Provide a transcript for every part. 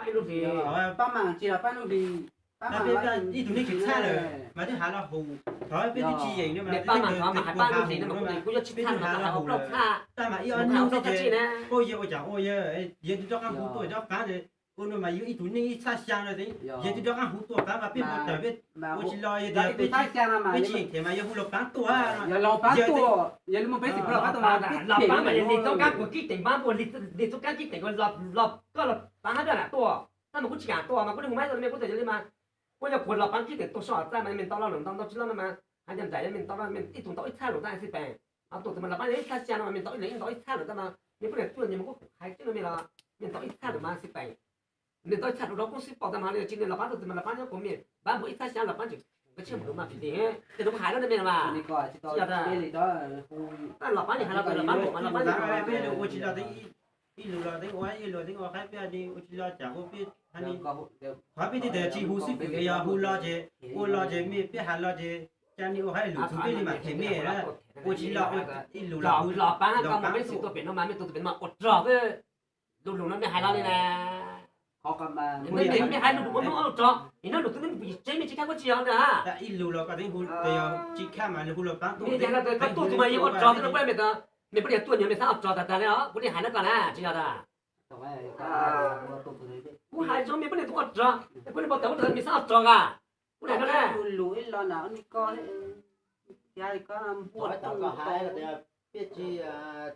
Pab mas tsis los pab lub hlis, pab mas ib tug neeg tsis txhaj lawm mas twb hav los hu, thov peb twb tsis yeem no mas pab mas thov mas hais pab lub hlis no mas kuv twb hav los hu lawm, tab mas ib ob hnub xwb ces pab yawg ua cas ua yawg, yawg twb rov qab hu tuaj rov qab, ua no mas yus ib tug neeg ib txhaj xyaa no, yawg twb rov qab hu tuaj qab mas peb mus tawm peb ua tsis los, yog tias peb tsis yeem them mas yawg hu los pab tuaj, yawg los pab tuaj, yawg los pab tuaj, los pab mas yawg li txoj kab kuv kib teem pab, li txoj kab kib teem los koj los pab hab lam tuaj, tab mas kuv tsis kam tuaj mas kuv li hu mas ib tug me kuv txawm yog li mas kuv yog kuv los pab kib teem tuaj soj txaj mas me ntau lo lawm, ntau ntau tsis loj no mas hais tias nraim yog me ntau, ib tug ntau ib txhaj lawm tab sis peem, tuaj tus mas los pab yawg ib txhaj xyaa no mas me ntau ib leeg ntau ib txhaj lawm tab mas me kuv niam tuaj nyias mas kuv hais tseeb no me los me ntau ib txhaj lawm mas sis peem, me ntau ib txhaj lawm rau kuv xwb pom tag mas li tsis nws los pab tuaj tus mas los pab nyob kuv me pab npua ib txhaj xyaa los pab tsis, kuv tsis mus mas fim li, ces rau kuv hais no me mas, los pab li hais los los pab npua mas los pab ua tsis los ib lus los teeb ua ib lus teeb ua qab peb ua tsis los cas ua peb, qhov peb tej tias tsis hu xwb fwm yog hu los ces, ua los ces me peb has los ces, cas nej ua qab ib lus txug peb li mam them me, ua tsis los ib lus los pab peb xwb tuaj pem no mas me tuaj pem no mas ua rog xwb, lus lus no me hais los li na, me hais lus lus muab hnub ua rog es no lus twb nej mus yim tseeb me tsis khab kuab tsis yog na, ib lus los koj teeb hu, tsis khab mas hu los pab tuaj, koj tuaj tus mas yeej ua rog xwb no, me pab niag tuaj nyuag me xav ua rog tag tag li os, kuv li hais no koj na tsis yog tas. Kuv hais zoo me pab niag tus ua rog, kuv li npau taws kuv tus me xav ua rog a, kuv hais no na. Peb tsis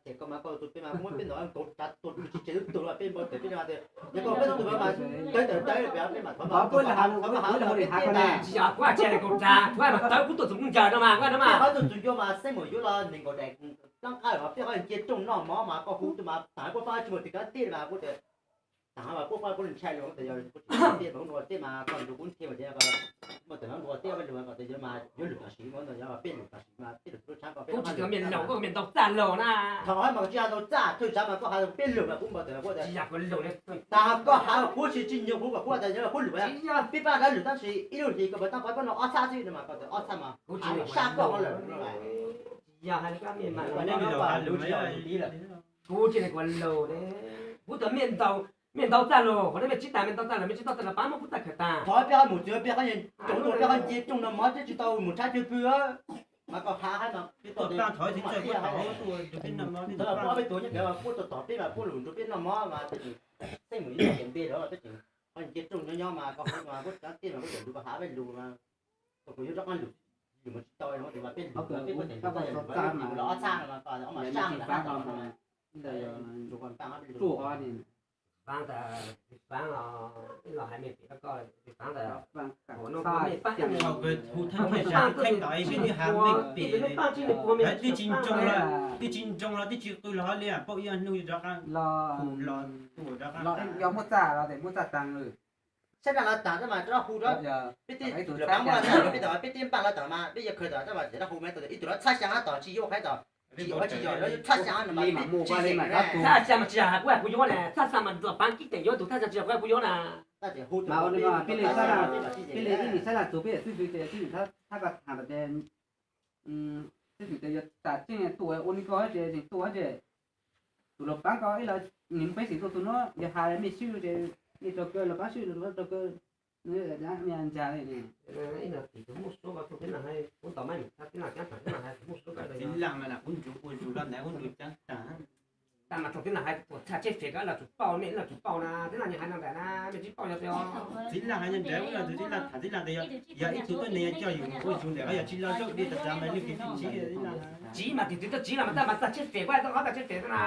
them koj mas koj tus peb mas muab peb ntawm nkaus tsav tus tsis tseg tug los peb npau taws peb mas tias yog koj peb tus mas dawb tawm dawb peb mas thov mas koj mas thov mas hais koj peb tsis yog kuv tsis kaum tsav, kuv mas tawb kuv tuaj txug ncaws no mas kuv no mas qhov tuaj txug ncua mas xeeb mus yuav los nees nkaum daim plob qab los peb qhov cia rooj noj mov mas koj hu tus mas tas kuj pab tsis muaj tus kav tij mas kuv tias tas mas kuj pab kuv ntshai lus tias yog kuv tsis kav tij mas kuv nrua teb mas koj nrug kuv nthe mas tias npau taws nrua teb peb lus mas koj tias yuav mas yuav lus tam sim mas yog peb lus tam sim mas peb lus lub tshab koj peb tsis me laus koj me ntau txaj laus na. Thaum mas tsis yog ntau txaj thwj tsav mas koj has peb lus mas kuv npau taws kuv tias tas koj has kuv tsis tsis nyuag kuv kom kuv tias yog kuv lus peb pab dab lus tab sis ib lub hlis koj pab tab pab no ob txhab xwb no mas koj tias ob txhab mas kuv tsis sab koj lawm. Kuv tsis kuv laus, kuv tau me ntau, me ntau txaj laus, qhov no me tsis tas me ntau txaj laus, me tsis tau txaj laus pab muab kuv txaj khaws tas. Thov peb qhov mus txwv peb qhov yeej tsoom tuaj peb qhov nce rooj no mov twb tsis tau mus tshab cwg pw mas koj has hais mas peb tau tau thov tsis txawj peb tau tuaj peb noj mov peb tau peb tuaj nyob peb mas puab tau tom peb mas puab lus nrug peb noj mov mas peb tseem xeeb mus ib tug npe lawm peb tseem qhov nce rooj nyob nyob mas koj hu mas kuv tsav tij mas kuv tseem lus koj has peb lus mas kuv yuav rov qab lus, lus mas tsis tau no mas peb lus peb kuj teem lus los ob txhab no mas koj ob mas sab no mas tsuj qhov npaaj peb lus. Faab tas, faab los ib los hais me pem koj, faab tas, hu thaj thaj zag thaj tod ib peb twb has me pem, twb tsis ntsoog los twb tsis ntsoog los twb tsis qw los hov li paub ib ob hnub rov qab hu los hu rov qab. Yog muaj txaj los tes muaj txaj taag. Sab nraag los taag mas rov hu rov, peb teb, peb teb npaaj los taag mas peb yuav khaws tas tab mas tes rov hu mas ib tug los txhaj xyaa tod tsis yuav qhov tod, tsis yog txhaj xyaa no mas txhaj xyaa mas tsis yog hais kuv hais kuv yuav na, txhaj xyaa mas los paab kib teem yuav tug txhaj xyaa tsis yog kuv hais kuv yuav na. Peb li ib nim sab nraag txug peb xib fwv tes xib fwv has tas tes, xib fwv tes yuav tas tseej tuaj ua li ko ces tseem tuaj ces tus los paab ko ib los nim peb xeem tuaj tus nuav yog has mej swb ces mej rau kawg los paab swb rau kawg, nws ntsa li. Ib no tim tus muaj suab ko tug tib no hais kuv ntaus maj nyuam txhab tib no caab taag tib no hais tus muaj suab ko txiv laag mas kuv ntsuj ua ntsuj los ntawd kuv ntsuj caab taag. Tag mas thaum tib no hais tuam txhaj tsheb fem ko ib los tsum pauj, mej ib los tsum pauj na, tib no nws hais no ntawm na, mej tsis pauj yog tias txiv laag hais ntawd ua txiv laag tham txiv laag tes yog ib tug tuab neeg yog coj yus ua yus ntawm qhov yog tsis los zaub di tas tas mas lwj kws tsis tsiv mas tim twg tuaj tsiv los mas tab mas txaj tsheb fem ko tau qhov txaj tsheb fem na.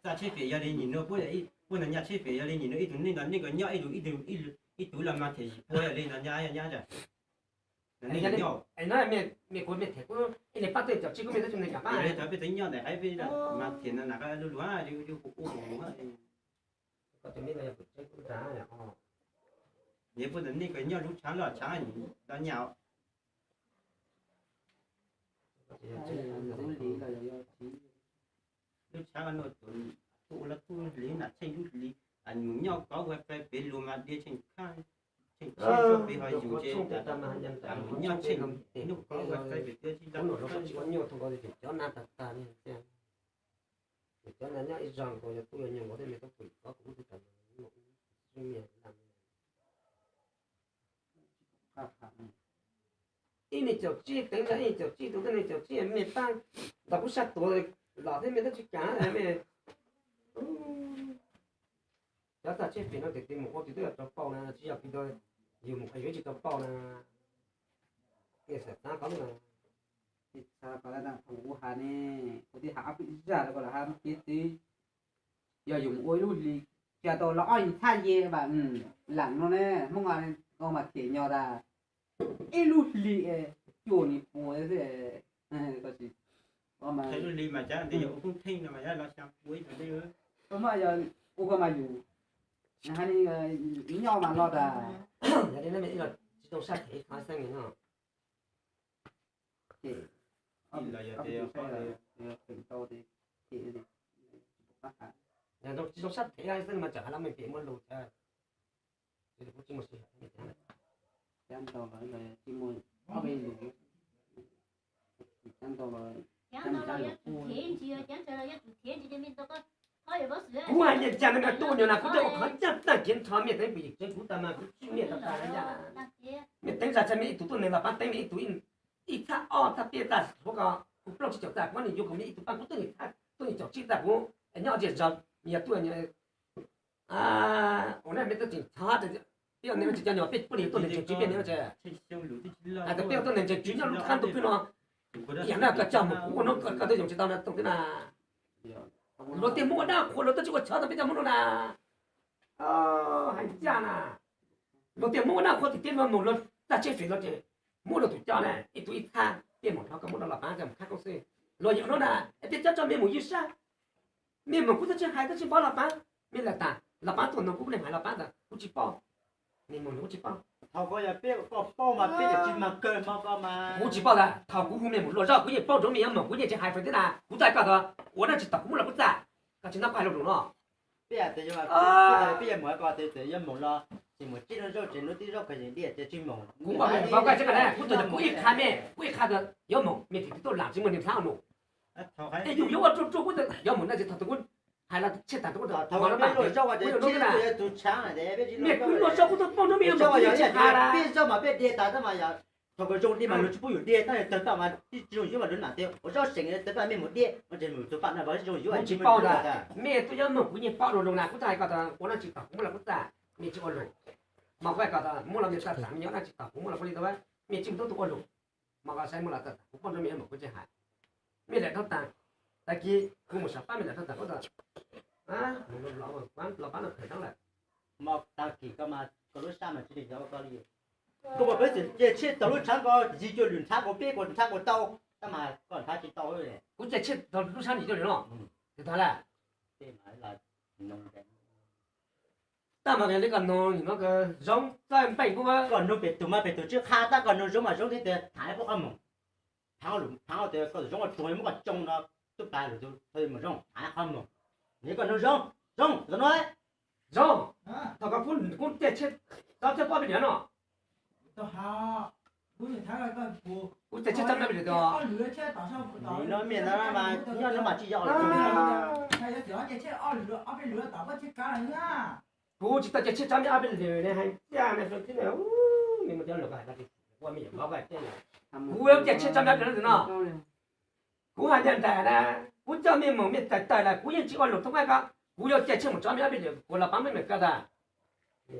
Txaj tsheb fem yog li nim nuav puab, puab ntaag nyaj tsheb fem yog li nim nuav ib tug neeg ntaag neej kws nyob ib tug, ib tug los mas them puab yog li ntaag nyaj, ntaag neej nyob. Peb txawm nyob ntawm qhov peb txawm nyob ntawm qhov lug lug. Nyob puab ntaag neej kws nyob lub tshaav loj tshaav los nyaj. Lub tshaav nuav tuaj ua lub tub hliv nam tsheej lub hliv, nyuam nyob kov ua peb luag mas diav tsheej khab, tsheej tsheb tso peb ho yug ces nyob tsheej nub kov ua peb pem twb tsis nrog cov na tag tag li. Cov na nyob ib zaug nkaus yog kuj yog nyuag nkaus thiab me tub pum kov kuv lub teb tag. tsib miaj. Ib neeg caum tsib teev ntsa ib neeg caum tsib tus, ib neeg caum tsib me pab ntaus kuv sab tuav los thiab me tab tsis kam me. Cov txaj tsheb fem no tes tes mus ua tus twb yog rau pauj na, tsis yog kis yus mus qhov yuav tsis rau pauj na. Xav txab qhov no, kuv has ne, kuv twb has ob peb zaj rau koj lawm hab, kev twg yog yus mus ua ib lub hli, tsa tau los ob yim thaj ye vam lam no ne, Hmoob koj mas them nyog tas ib lub hli cuaj ni pua xwb. Yog ua koj mas yus nyob mas los tas. Tsis zoo sab them ib qhov xeeb no. Tsis zoo sab them xeeb mas tsam has lab me pem muab lus thiab. Kuv tsis muaj sij hawm. Kuv hais nyias cas no mas tuaj nyuag na kuv twb ua qhov ncaj tag kiv nrho mej teev pum yim tseev kuv tas mas kuv tsis mej tas tas na yaj. Mej teev zag txhaj mej ib tug tuaj neeg los paab teev mej ib tug ib thaj ob thaj peb tag hluav ko kuv plaub tsib caum tag kuv nws yuav kuv mej ib tug paab kuv tuaj neeg thaj tuaj neeg caum tsib tag kuv nyob ntsia zog yog tuaj ua na mej tuaj tseem thov peb ua neeg tsis cov nyuag peb puab li tuaj neeg tseem tswv peb neeg tseem hais tias peb tuaj neeg tseem tswv nyob lub qab ntuj peb no. Yam no koj coj mus kuv ua no koj twb yoo tsis tau na tooj tib na. Luag tias muab ua dab qhuas luag twb tsis ua chov tau peb cov Hmoob no na. Hais ncaj na, luag tias muab ua dab qhuas tiag tiag no mus luag txaj tsheb fem no ces muab luag tus coj na ib tug ib thaj peb mus thov koj muab rau los paab coj mus khab koob xwb. Luag yog no na, peb coj coj mej mus ywj sab. Mej mus kuv twb tsis hais twb tsis paub los paab, mej lawm tas los paab tuaj no kuv le hais los paab tas kuv tsis paub. Mej mus kuv tsis paub. Thaum koj yog peb koj paub mas peb tsis mag kawg hmo ko mas kuv tsis paub tas thaum kuv hu mej mus luag zog kuv yeej paub nrog mej yuav mus kuv yeej tsis hais fais tib na kuv txhaj koj tas ua dab tsi thaum kuv muab los kuv txaj. Koj tsis nab kuv hais lus lus no. Peb, peb yuav mus ko tes yuav mus los tsis mus tsib lub zaub tsev lub tib zaub kawg yeej diaj tsis mus. Kuv npaj mej paub koj tsis koj ne kuv tus kuv ib qha mej kuv ib qha tas yuav mus mej tsis tuaj lam tsis muaj neeg txhab mus. Es yus yuav ua ruaj ruaj kuv tas yuav mus na tsis thaum tus kuv hais los tshej tag tus kuv thaum kuv peb luag zaub tsis tsis tus tshav mej kuv luag zaub kuv tau paub nrog mej yuav mus kuv yeej tsis hais. Peb zaub mas peb diaj tas tab mas yog thaum kawg zoo li mas luag tsis pub yus diaj tab tawg toj mas tsis zoo yuav mas luag nam tias ua zaub seem tawg toj mej mus diaj no ces mus tus pam no zoo yuav tsis paub tas mej tuaj yuav mus kuv yeej paub lus lus na kuv txhaj hais koj tas ua dab tsi thaum kuv muab los kuv txaj mej tsis ua lus. Mas kuv hais koj tas muab los mej txaj tas mej yuav dab tsi thaum kuv muab los kuv li ntawd mej tsis mus tub tus ua lus. Mas koj saib muab los txaj tas kuv paub nrog mej yuav mus kuv tsis hais. Mej lam dhau tas, tag kis kuv mus sav pab mej lam dhau tas kuv tas mus los pab no khawm dab lawm. Mas tag kis koj mas koj lub sab mas tsis li cov koj li. Koj puas peb txwm cia tsheb tau lub tshav ko yig cuaj lwm nrhav kuv peb kuv nrhav kuv tau, tab mas koj nrhav tsis tau. Kuv cia tsheb tau lub sab yig cuaj lwm no, tag lawm. Tab mas li koj nug no zoo txawj npeej kuv. Koj nug pem tug mas pem tug tsis qha tab koj nug zoo mas zoo thiab tias tham ib qho mus. Phaav lus phaav tias koj zoo ua tsuag muab koj tsoo no tub plag lus tus mus zoo tham qhov mus. Nws koj nug zoo, zoo, zoo no, zoo. Thaum koj pub kuv cia tsheb txob txhiab pob peb liam no. Kuv cia tsheb txob pob peb liam tias no mej no mas nyob no mas tsis yog. Kuv tsis tau cia tsheb txob mej ob peb lwm ne hais tiag ne, tib ne ua mej yuav paub koj tiag. Kuv yuav cia tsheb txob mej ob peb lwm no. Kuv hais tias ntais na, kuv coj mej mus mej txais tawm lawm kuv yeej tsis ua lus thoob qab ko. Kuv yuav cia tsheb mus txob mej ob peb lwm kuv los paab mej mem koj tas.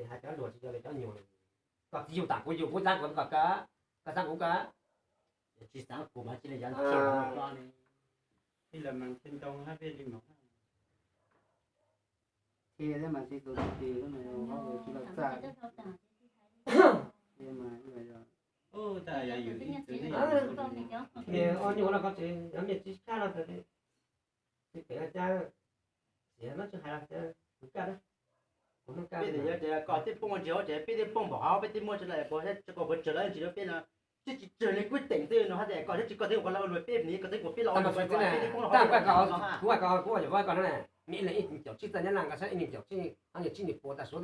Hais cov luag tsis yog li cov nyuag. Koj txiv yug tas kuv yug kuv xaav kuv koj, koj xaav kuv koj. Tsis xaav kuv mas tsis li yog. Nyuag no koj tsis, mej tsis kab no tas, tsis pem no cas, tsis no tsis hais los kuv kab, kuv kab. Koj twb poob ntsis hauv tsev, peb twb poob npaum hauv, peb twb muaj tsis lawm, koj puas tsawg lawm ntsis rau peb no, tsis tsawg li kuj teem twb no hab tias koj tsis koj twb ua lawm peb, koj twb ua peb los ua kuv hais ko, kuv ua yog koj no na, mej ib leeg ib caum tsib txaj nyab laj, koj saib ib leeg caum tsib, ob leeg tsib leeg pua tag suav,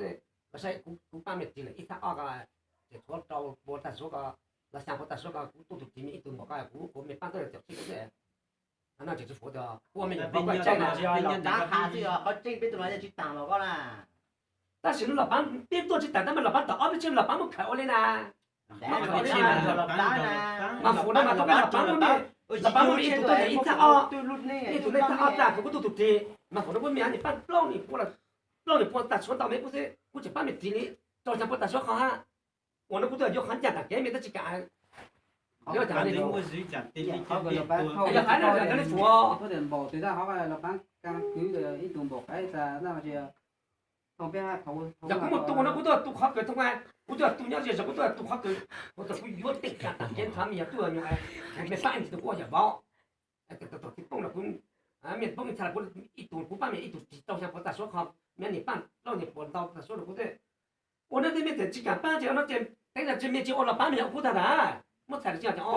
koj saib kuv pab mej tig lawm ib thaj ob ko, ces tshuav rau pua tag suav ko, los xyaa pua tag suav ko, kuv tuaj tus tig mej ib tug npaum ko, kuv kuv mej pab tau caum tsib xwb. No tseem tsis fuv tias kuv ua mej nyuam qhuav koj tseeb na, los kav has txij qhov tseeb peb tus no yeej tsis taag los koj na. Tab sis no Los Pab peb tuaj tsis tas tab mas Los Pab tom ob peb txhiab Los Pab muab khaws ua li na. Mas Fuv no mas tau peb Los Pab muaj me, Los Pab muaj me ib tug tuaj ib txhab ob, ib tug nej txhab ob txhab kuv kuj tuaj tus ris. Mas Fuv no kuj me niam pab plaub niam pua, plaub niam pua tag suab ntau me kuj xwb kuj tsis pab me ris li, rau xya pua tag suab qhov hab. Ua no kuj tuaj yuav qhov ncaj tag kev me tab tsis kam. Yog qhov no yog Los Pab thauj, yog qhov no yog Los Pab npaum tes tab hov Los Pab kab kwv ib tug npaum qaib tas na. Yog kuv muaj tu no kuv tuaj tu qhov kawg thoob, kuv tuaj tu nyob ze zog kuv tuaj tu qhov kawg, kuv tuaj kuv yuav tej kam tag kev nrho me yog tuaj nyuag, me pab ib tug kuj yog vauv. Thaum tib poob los kuv, me poob ib txha los kuv ib tug kuv pab me ib tug ris tau xya pua tag suab qhov, me niam pab plaub niam pua ntau tag suab los kuv thiaj ua no tej me txawm tsis kam pab ces no ces teeb no tsis me tsis ua Los Pab me yog kuv tag tas. Muab txhais tsis yog ces o,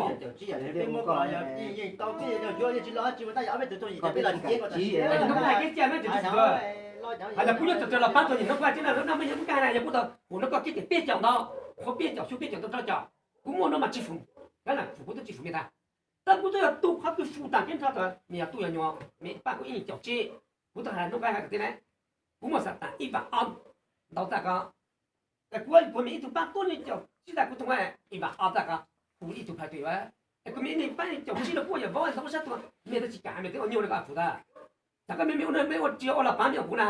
peb muab ko yeej tau peb yuav tsis los tsis ua tab yog ob peb tug tau yim ces peb los tsis ces ko tsis ua. Hais tias kuv nyob tawm Los Pab tau yim no kuv hais tias no na me yog kuv kag na yog kuv tau kuv no koj kiag ces peb caum ntau, qhuav peb caum xyu peb caum tau rau caum, kuv muaj no mas tsis fum, kab na fum kuv twb tsis fum me tag. Tab kuv twb yog tu qhov twg fum tag kev nrho tas me yog tuaj yog nyuam me pab kuv ib caum tsib, kuv tau hais hnub qab hais kom tias ne, kuv muaj xav tas ib vas ob ntau tag ko, kuv puas me ib tug pab tuaj li caum tsib tag kuv tau ib vas ob tag ko, kuv ib tug phais twg es kuv me ib niag pab caum tsib los kuj yog vauv ntau sab tuaj me twb tsis kam me twb ua nyuj li ko fum tag. Tag koj me me ua no me ua tsis ua Los Pab me ua kuv na.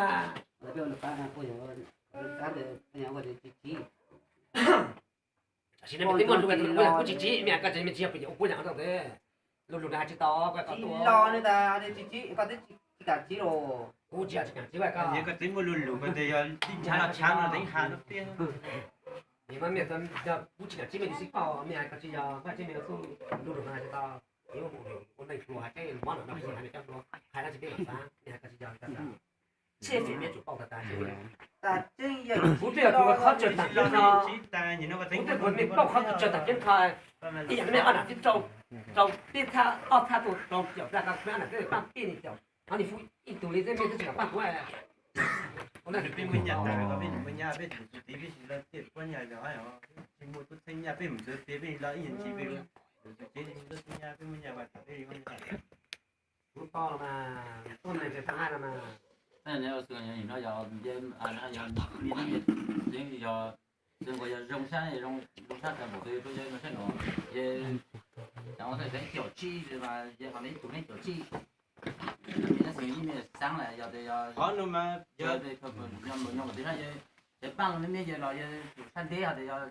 Tab sis ne me twb muaj lus kuj tsis tsim me tsis yog pes yam ua kuj yam rau tes lus lus na hais tsis tau koj tsis los ne tas tsis tsim koj twb tsis kam tsim los kuv tsis tsis kam tsim koj. Koj twb muaj lus lus koj tes yog tib ntshav los tshav no teeb ha no tiag. Kuv tsis kam tsim me tsis xib koj me hais koj tsis yog koj tsis me tub lus lus na hais tsis tau. Ua neej hluas hais teb mob no no hais me coj hluas hais dab tsi peb mam xav me hais koj tsis yog. Tsheb fem mej tsum pauj tas tas tsheb. Kuv twb yog tus qhov tsawg tag kev nrho, kuv twb tus me pauj qhov tsawg tag kev nrho. Ib yam li mej ob nam twb rau peb txhab ob txhab tus rau caum tag ko mej ob nam twb pab peb niag caum, qhov niag fub ib tug li xwb mej twb tsis kam pab kuv. Peb muaj nyaj tas, peb muaj nyaj, peb tus tus tiv peb tsis los tiaj puab nyaj, tsis muaj tub txheeb nyaj peb mus ntxuav tes peb los ib nyuag ntsis peb tus tus tsev tub txheeb nyaj peb muaj nyaj vas tas peb li. Kuv tau los mas, tuaj neeg tsis tau hais los mas. Yog, yog zoo sab, zoo sab tas npaum twg rau yawg no sab no, yawg cov ua ib caum tsib mas yawg ho ib tug neeg caum tsib. Yawg xeev ib me xaab lawm yog tias yog qhov no mas yog nyob nyob tim no yawg, yawg paaj los me me yawg los yawg tus sab ntev hos tias yog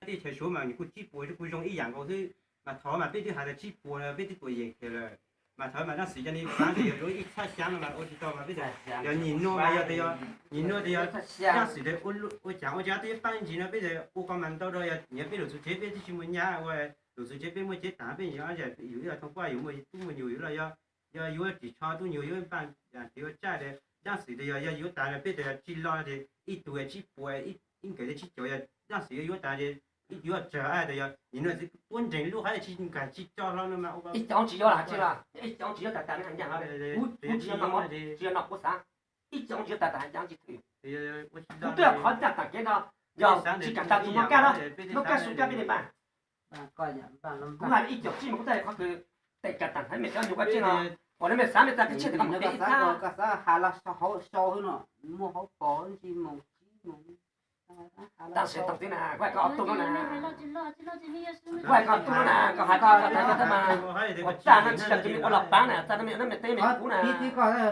teb chaws Suav mas nws kuj tsib puas kuj zoo ib yam nkaus xwb. Mas thaum mas peb twb hais tias tsib puas peb twb tuam yeem kiag lawm. Mas thaum mas zaj xwm cov ni faav tias yog rau ib txhab xyaav no mas ua tsis tau mas peb yog nyim nuag mas yog tias yog nyim nuag tias yog zaj xwm tias ua cas ua cas twb paaj ntsis no peb ua qhov mas ntau rau yog nyiam peb lug txug tsev peb twb tsis muaj nyaj ua lug txug tsev peb muaj tsev taag peb nyiam yus ib yog thooj kuaj yus muaj tub muaj nyuam yus los yog yog yuav ris tsho tub nyuam yuav npaaj ris ua tsaj tias zaj xwm tias yog yog yuav tas peb tias yog tsis los tias ib tug tsib puas ib nkaus tias tsib caug yog zaj xwm yuav yuav tas tias ib yuav tsawg tias yog nyim nuag txwv tuab nreeg lub qhov tsis nkag tsis tso hlo no mas ib cov tsis yuav tas tas me nyaj, kuv tsis yog no kuv xaav, ib cov tsis yuav tas tas has cas tsis thwm. Kuv twb yog qhov ncaj taag kev no, yog tsis kam tas tus muaj kab no, muaj kab su kab peb li npaaj. Kuv hais ib cov tsib mas kuv txhaj qhov kws tes kas tas hab mej cov nyuag kab tsib no, uas no mej xaav mej txaj kws tshiab tes koj mus peb ib txhab. Koj xaav has los hauv sau xwb no, muaj hauv paus ntsis moos tsib moos. Tab sis tau twb na, kuv hais koj ob tug no na, kuv hais koj ob tug no na, koj has koj tas koj txhaj mas, ua txaj no tsis yog kws mej ua los paab na, txaj no mej no mej teb mej kuv na.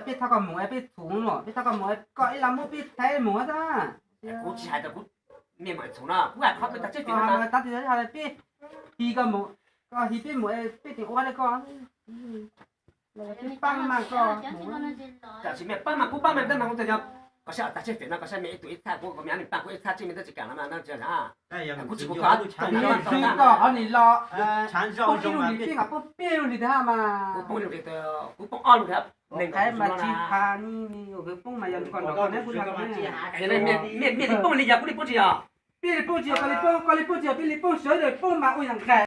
Peb thauj koj moos es peb txhum no, peb thauj koj moos es koj ib los muab peb thaij moos tab. Kuv tsis hais tas kuv, mej mam txhum no, kuv hais qhov kws tag tseb fem no. Tab sis peb hi koj moos, koj hi peb moos peb tseem ua le koj. Peb paab mas koj, tab sis mej paab mas kuv paab mas tab mas kuv tas yog koj saib tag tseb fem no koj saib mej ib tug ib txhab kuv, koj mej nij paab kuv ib txhab tseb mej tab tsis kam los mas no tsis yog. Kuv tsis kuv koj, koj hov nis los, kuv ib lug li peb, kuv poob ib lug li, kuv poob ob lug li, neeg mas tsis has ni, poob mas yog koj nrog koj neb kuv, mej li poob li yog kuv li poob tsis yog, peb li poob tsis yog koj li poob, koj li poob tsis yog peb li poob, sawv daws poob mas ua yam nqaim.